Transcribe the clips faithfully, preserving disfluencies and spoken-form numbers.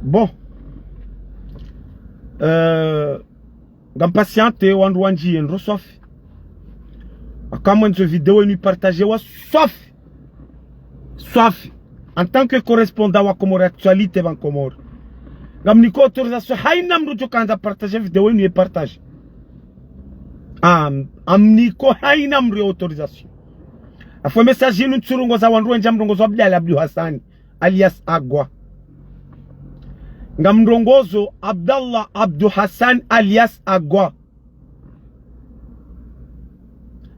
Bon. Euh, ngam patiente, wandru wandjiye ndro swafi. Aka mwandzo video yinu ipartagewa swafi. Swafi. En tant que correspondant wa Comores Actualité pvanu Comores, ngamniko autorisation, haina mndru djo kandza partager video yinu ye partager. Am, ngamniko haina mndru ye autorisation. Afwe message yinu ntsurongoza wandru wendji, ngamrongozo Abdallah Abdou Hassani, alias Agwa. Ngamrongozo Abdallah Abdou Hassani, alias Agwa.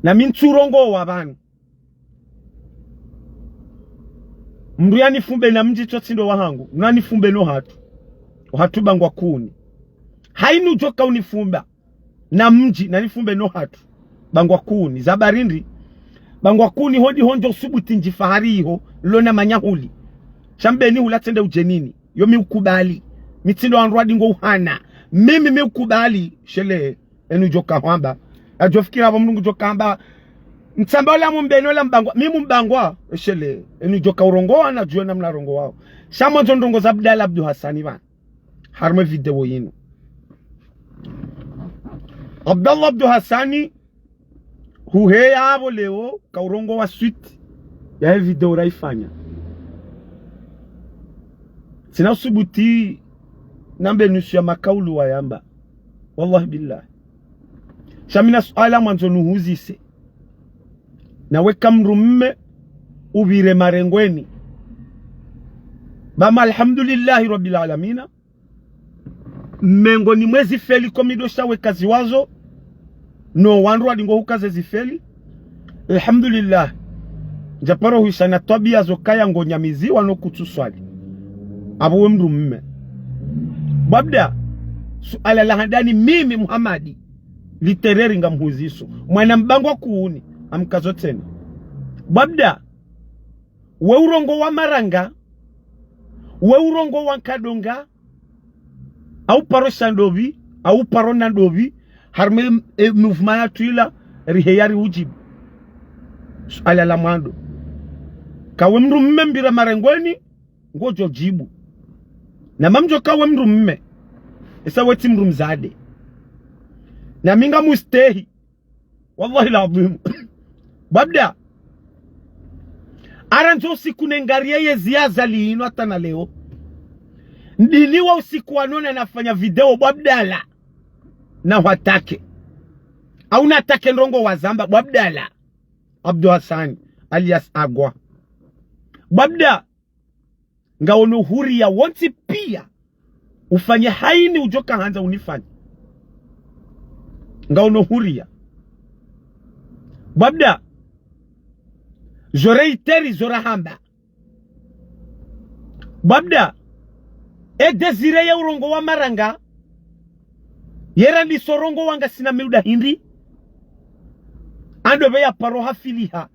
Na mi ntsurongowa pvanu. Mndru yanifumbe na mdji tso tsi ndo wahangu, nanifumbe no hatru. Ohatru Bangwa Kuni. Haina udjoka unifumba na mdji, nanifumbe no hatru. Bangwa Kuni, za barindri. Bangwa Kuni ho ndiho ndjo usubuti ndjifahari iho, lona manyahuli. Sha mbeni hula tsende udjenini. Yo mi ukubali. Mi tsi ndo wandru wadi ngo uhana. Mimi mi ukubali, shele. Enu djoka hwamba. Adjofikira apvo mndru ngudjoka hamba, ntsamba ola mumbeni ola mbangwa. Mi mumbangwa, eshele. Enu djoka urongowa na djuwe namna urongowao. Sha mwandzo ndrongoza Abdallah Abdou Hassani pvanu. Harumwa video yinu. Abdallah Abdou Hassani, huheya apvo leo, kaurongowa suite yahe video raifanya. Tsina usubuti nambe nusu ya makaulu wayamba. Wallahi billahi. Sha mi na suala mwandzo nuhuzise. Nawe ka mndru mme upvire marengweni. Bama alhamdulillahi rabbil alamina. Mengo ni mwezi feli komido sha weka ziwazo. No wandru wadi ngo hukaze zifeli. Alhamdulillah. Ndjaparo huisha na twabiya zo kaya ngo nyamiziwa no kutsu swali. Apvo we mndru mme. Bwabda, suala la handani mimi Muhamadi, litereri ngamhuziso. Mwana Mbangwa Kuni, amkazo tsena. Bwabda, we urongowa maranga, we urongowa nkadonga, au paro sha ndopvi, au paro na ndopvi, harumwa e, e mouvement ya twila, riheya ri ujibu. Suala la mwando. Ka we mndru mme mpvira marengweni, ngodjo jibu. Na mamdjo ka we mndru mme. Esa we tsi mndru mdzadze. Na mi ngamustehi. Wallahi al-adhim. Bwabda. Arandzo usiku nengariye ye ziyaza linu hata na leo. Ndini wa usiku wa nona nafanya video Bwabdala. Na hwatake. Au natake ndrongo wazamba Bwabdala. Abdou Hassani, alias Agwa. Bwabda. Ngawono huriya wontsi piya. Ufanye haini udjoka handza unifanye. Ngawono huriya. Bwabda. Zo reiteri zo rahamba. Bwabda. E Désiré ye urongowa maranga. Ye randiso rongowa ngasina miuda hindri. Ando pve ya paro hafiliha.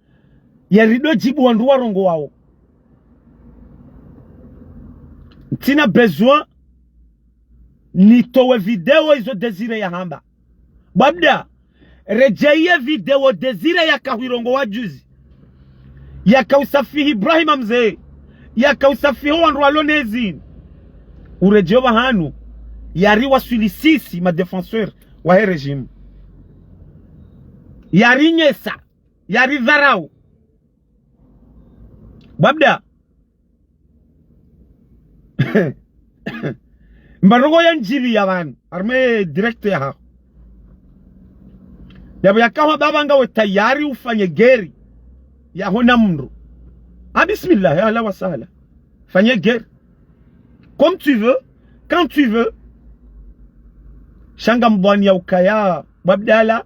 Ya rido jibu wandru warongowao. Ntsina besoin nitowe video izo Désiré yahamba. Bwabda, redjeyi ye video Désiré yaka huirongowa juzi. Yaka usafihi Ibrahima Mze. Yaka usafihi wandru walo nezini. Uredjeyi pvahanu. Yari waswili sisi ma défenseurs wahe régime. Yari nyesa. Yari dharau. Bwabda. Mba ndrongo ya ndjivi ya pvanu. Harumwa direct yaho. Yapvo yaka hwa baba ngawe tayari ufanye guerre. Yaho na mndru. Ah, bismillah, ya ahla wa sahla. Fanye guerre. Comme tu veux, quand tu veux. Sha ngamdhwani ya ukaya, Bwabdala.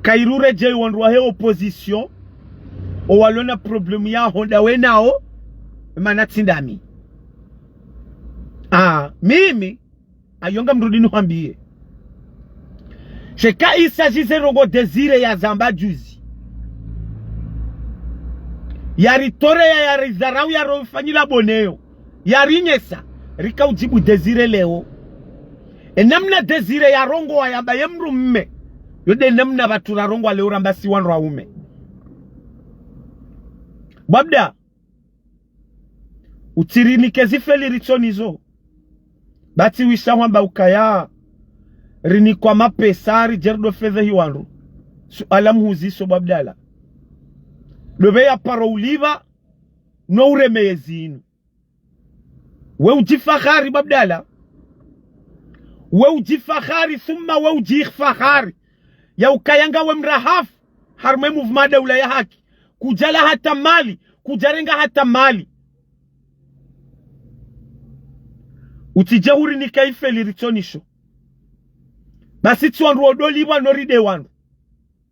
Kayiri uredjeyi wandru wahe opposition. Owalona problème yaho ndawe nao. Mana tsi ndami. Ah, mimi. Ayo ngamrudi nuhambiye. Sheka il s'agit ze ndrongo Désiré yazamba juzi. Yaritoreya, yaridharau, yarofanyila boneyo. Yarinyesa, rika ujibu Désiré leo. E namna Désiré yarongowa yamba ye mndru mme. Yo nde namna pvatsu rarongowa leo ramba si wandru waume. Bwabda. Utsirinike zifeli ritso nizo. Ba tsi wisha hwamba ukaya rinikwa mapesa ridje ridofedhehi wandru. Suala mhuziso bwa Abdallah. Dopve ya paro ulipva no uremeye zinu. We udjifahari bwa Abdallah. We udjifahari, thumma we udjifahari. Ya ukaya ngawe mrahafu harumwa e mouvement Daula ya Haki. Kudjala hata mali, kudjarenga hata mali. Utsidje hurinika ifeli ritso nisho. Basi tsi wandru wodolipvwa no ride wandru.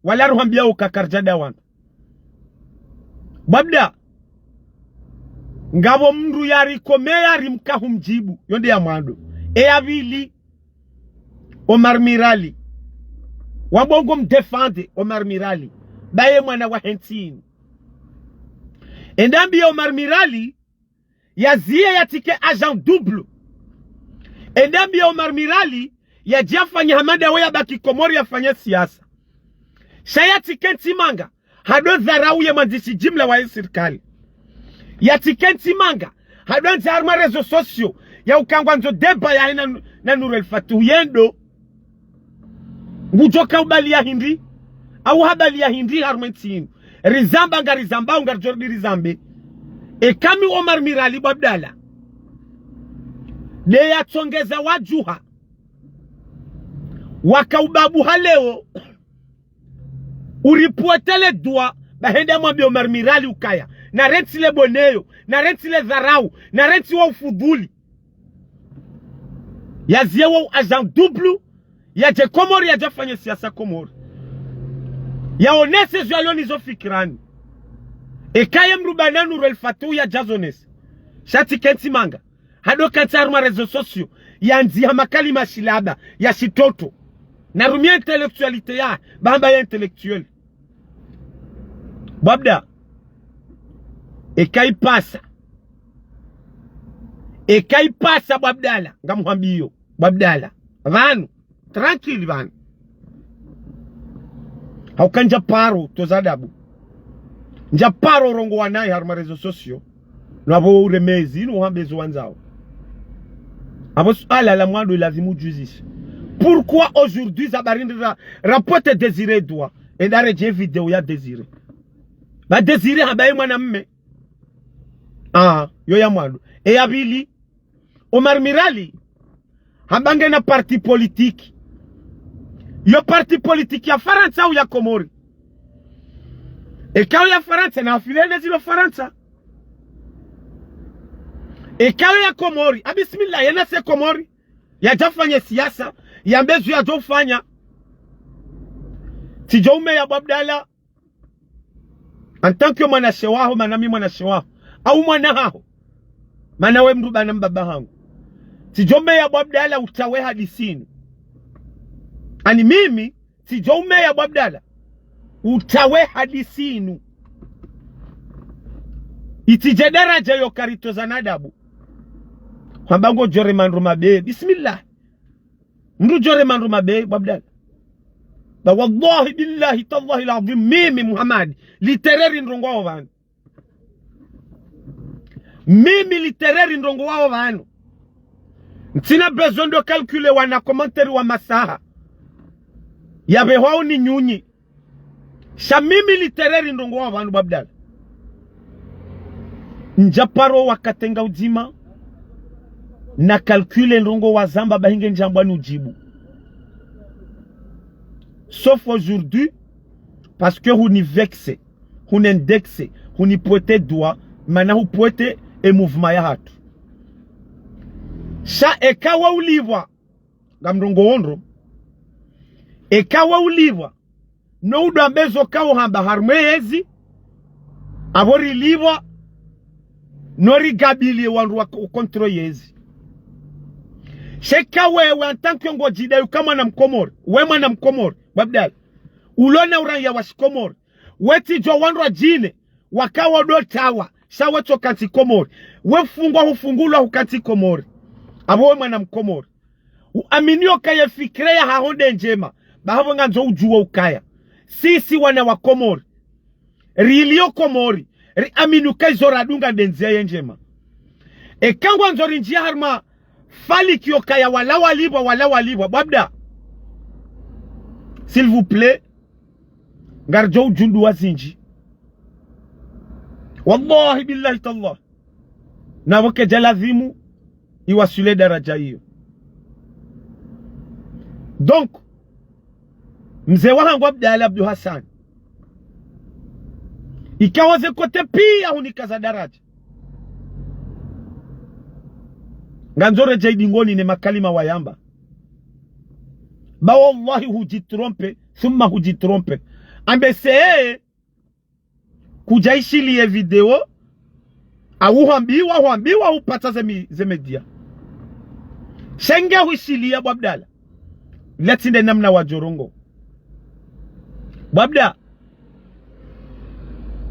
Wala ruhambia uka karidjada wandru. Bwa Abdallah. Ngapvo mndru yarikomeya rimkahu mdjibu. Yo nde ya mwando. E ya pvili. Omar Mirali. Wambwa ngo mdéfendre Omar Mirali. Baye mwana wa he ntsi inu. Enda mbiye Omar Mirali, yaziye yatsike agent double. Enda mbiye Omar Mirali, yadje yafanye hama ndawe yabaki Komori yafanye siasa. Sha yatsike ntsi manga, hado dharau ye mwandzishi jimla wa ye sirikali. Yatsike ntsi manga, hado ndza harumwa réseaux sociaux, ya uka ngwandzo débat yahe na, na Nour El Fath yendo. Ngudjo ka ubaliya hindri, au habaliya hindri harumwa e ntsi inu. Rizamba ngarizambao ngaridjo rudi rizambe. Eka mi Omar Mirali bwa Abdallah. Nde yatsongeza wadjuha. Waka ubabu ha leo. Uripvotele dua, ba hende amwambie Omar Mirali ukaya. Narentsi le boneyo, narentsi le dharau, narentsi wo ufudhuli. Yaziye wo agent double, yadje Komori yadje yafanye siasa Komori. Yaonese zo yalo nizo fikirani. Eka ye mdru bwana Nour El Fath yadja zonese. Sha tsike ntsi manga. Hado ka ntsi harumwa réseaux sociaux. Yandziha makalima shilaba, ya shitoto. Narumie intellectualité ya, ba hamba ya intellectuel. Bwa Abdallah. Eka ipasa. Eka ipasa bwa Abdallah. Ngamhwambiyo. Bwa Abdallah. Pvanu. Tranquille pvanu. Hauka ndja paro, toza adabu. Ndja paro urongowa nayi harumwa réseaux sociaux. No apvo uremezi, inu uhambe zo wandzao. Apvo suala la mwando ilazimu udjuzise. Pourquoi aujourd'hui za barindi ra, rapote Désiré Edouard. Enda redje video ya Désiré. Ba Désiré hamba ye mwanamme. Ah, yo ya mwando. E ya pvili, Omar Mirali, hamba ngena parti politique. Yo parti politique ya Farantsa au ya Komori. Eka yo ya Farantsa na afilene zilo Farantsa. Eka yo ya Komori, a bismillah, yena se Komori. Yadje yafanye siasa, yambe zo yadjo ufanya. Tsidjo umeya bwa Abdallah. En tant que mwanashe waho, mana mi mwanashe waho. Au mwana haho. Mana we mdru bwana mbaba hangu. Tsidjo umeya bwa Abdallah utawe hadisi inu. Ani mimi, tsidjo umeya bwa Abdallah utawe hadisi inu. Itsidje daraja yo karitoza na adabu. Hamba ngodjo rema ndro mabe. Bismillah. Mdru djo rema ndro mabe, bwa Abdallah. Ba wallahi billahi tallahi al-azim, mimi Muhammad, littéraire ndrongowao pvanu. Mimi littéraire ndrongowao pvanu. Ntsina besoin ndo calculer wana commentaire wa masaha. Yapvehwao ni nyunyi. Sha mimi littéraire ndrongowao pvanu bwa Abdallah. Ndja paro wakati nga udzima. Na calculer ndrongo wazamba bahi nge ndjambwa ni udjibu. Sauf aujourd'hui, parce que huni vexé, huni indexé, huni pointé doigt, mana hu pointé e mouvement yahatru. Sha eka wa ulipvwa, ngamrongoo ndro. Eka wa ulipvwa, no udo ambe zo kao hamba harumwa yezi, apvo rilipvwa, no rigabilie wandru wa ko-, contrôler yezi. Sha eka wewe en tant que ngodjidai uka mwana mkomori, we mwana mkomori, bwa Abdallah, ulo na uraiya wa shikomori, we tsidjuwa wandru wadjine, wakao ndo tawa, sha we tso kantsi Komori. We fungwa hufungulwa hukantsi Komori. Apvo we mwana mkomori. Uamini yo kaya fikira yahaho nde ndjema, ba hapvo ngandzo udjuwe ukaya. Sisi wana wa Komori. Rilio Komori. Riamini uka izo radunga nde ndzia ye ndjema. Eka ngwandzo rindjia harumwa faliki yo kaya wala walipvwa, wala walipvwa, bwabda. S'il vous plaît, ngaridjo udjundu wa zindji. Wallahi billahi tallah. Na pvo kedja lazimu iwaswili daraja iyo. Donc, mze wahangu Abdallah Abdou Hassan, ikao ze côté pia hunikaza daraja. Ngandzo redjei dingoni ne makalima wayamba. Ba wallahi hudjitrompe, thumma hudjitrompe. Ambe se kudja ishiliye video, au hwambiwa, hwambiwa upatsa ze mi-, ze média. Sha nge huishiliya bwabdala. Letsi nde namna wadjorongoa. Bwabda.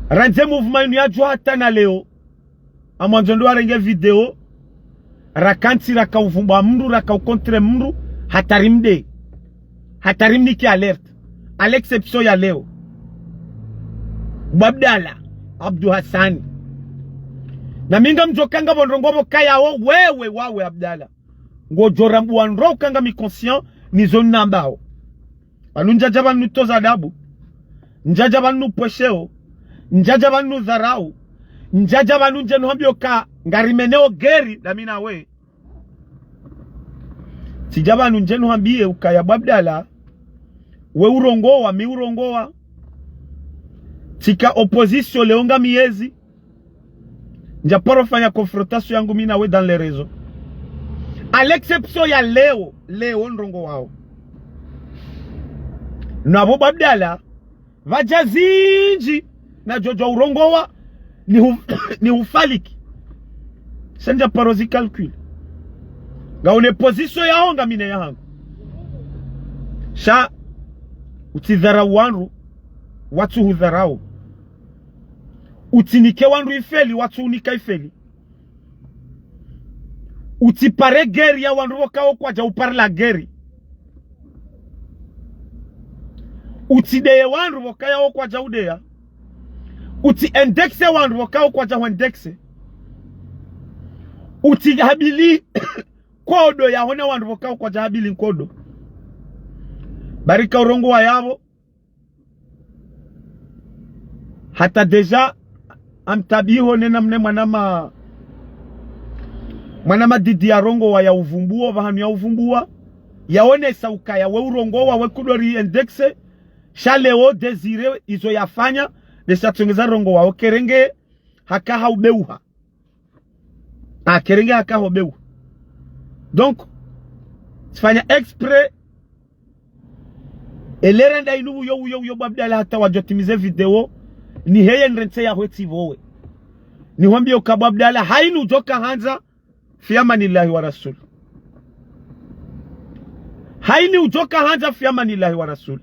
Randzi mouvement inu yadjuha hata na leo. Amwandzo ndo warenge video. Rakantsi, rakauvumbua mndru, rakaukontre mndru, hata rimdeye. Hata rimnike alerte. À l'exception ya leo. Bwabdala, Abdou Hassani. Na mi ngamdjo kanga pvo ndrongoo pvo kayao, wewe, wawe, Abdala. Ngodjo rambua ndro ukanga mi conscient, nizo nambao. Pvanu ndjadja pvanu toza adabu. Ndjadja pvanu pwesheo. Ndjadja pvanu dharau. Ndjadja pvanu ndjenu hambio ka ngarimeneo geri, damina we. Tsidja pvanu ndjenu hambie ukaya bwabdala. We urongoa, mi urongoa. Tsika opposition leo ngami yezi. Ndjaparo fanya confrontation yangu mi na we dans les réseaux. À l'exception ya leo, leo ndrongowao. Na pvo bwabdala, pvadja zindji, nadjodjo urongoa, ni hu-, ni hufaliki. Sha ndjaparo zi calcul. Ngaune position yaho ngami ne yahangu. Sha, utsidharau wandru, watsu hudharau. Utsinike wandru ifeli, watsu unika ifeli. Utsipare geri ya wandru pvo kao kwadja upara la geri. Utsideye wandru pvo kayao kwadja udeya. Utsi indexe wandru pvo kao kwadja hu indexe. Utsi habili nkodo ya hona wandru pvo kao kwadja habili nkodo. Barika urongoa yapvo. Hata déjà, amtabiho nena mne mwanama, mwanama Didi yarongoa ya uvumbuo, pvahanu ya uvumbuwa. Yaonesa ukaya we urongoa we kudori indexe, sha leo Désiré izo yafanya, nde sha tsongeza rongoa, okerenge, haka haubeuha. Ah, kerenge haka hobeuha. Donc, tsifanya exprès, elera nda inu uyo, uyo, uyo, bwabdala hata wadjotimize video, ni heye nrentse ya hwetsi pvowe. Ni hwambie uka bwabdala, haini udjoka handza, fi amanillahi wa rasul. Haini udjoka handza, fi amanillahi wa rasul.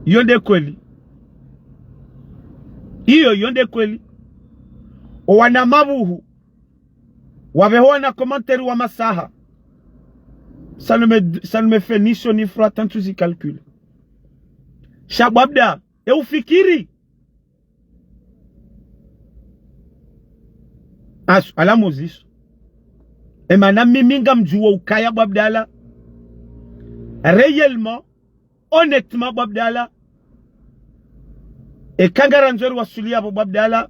Iyo nde kweli. Iyo, iyo nde kweli. Owana mabuhu. Wapveho wana commentaire wa masaha. Ça ne me, ça ne me fait ni chaud ni froid, tant que je calcule. Sha bwabda, e ufikiri. Asu, ala moziso. E mana mimi ngamdjuo ukaya bwabdala. Réellement, honnêtement, bwabdala. Eka ngarandzo riwaswili yapvo bwabdala,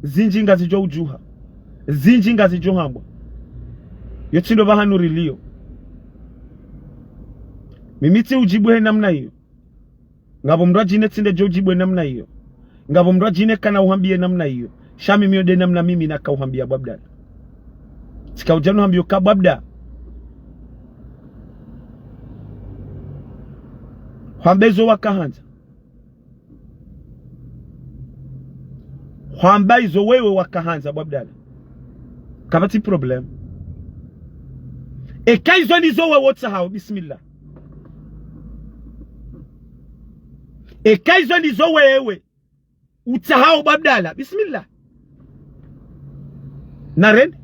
zindji ngazidjo udjuha. Zindji ngazidjo hambwa. Yo tsi ndo pvahanu rilio. Mimi tsi udjibu he namna iyo. Ngapvo mndru adjine tsi nde djo udjibu he namna iyo. Ngapvo mndru adjine kana uhambie namna iyo. Sha mimi yo nde namna mimi naka uhambia bwabdala. Tsika udja nuhambio ka bwabda. Hwamba izo waka handza. Hwamba izo wewe waka handza bwabdala. Kapvatsi problème. Eka izo ndizo wewe utsahao, bismillah. Eka izo ndizo wewe utsahao bwabdala, bismillah. Narende.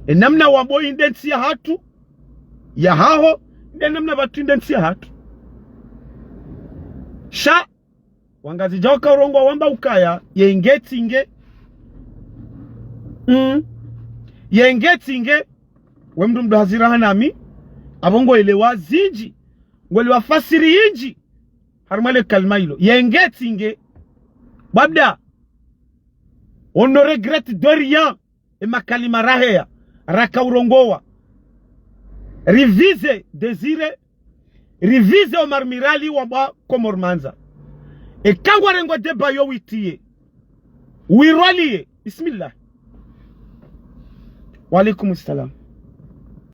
E namna wambo inde ntsi yahatru, yahaho, nde namna pvatru inde ntsi yahatru. Sha, Wangazidja waka urongowa wamba ukaya, yenge tsinge. Mm. Yenge tsinge. We mndru mdo hazira hanami. Apvo ngo elewa zindji. Ngo elewa fasiri yindji. Harumwa le kalima ilo. Yenge tsinge. Babda. On ne regrette de rien. E makalima raheya, raka urongowa. Rivize Désiré, rivize Omar Mirali wa bwa Komor Mandza. Eka ngwarengwa débat yo witiye. Wirwaliye. Bismillah. Wa alaikum salam.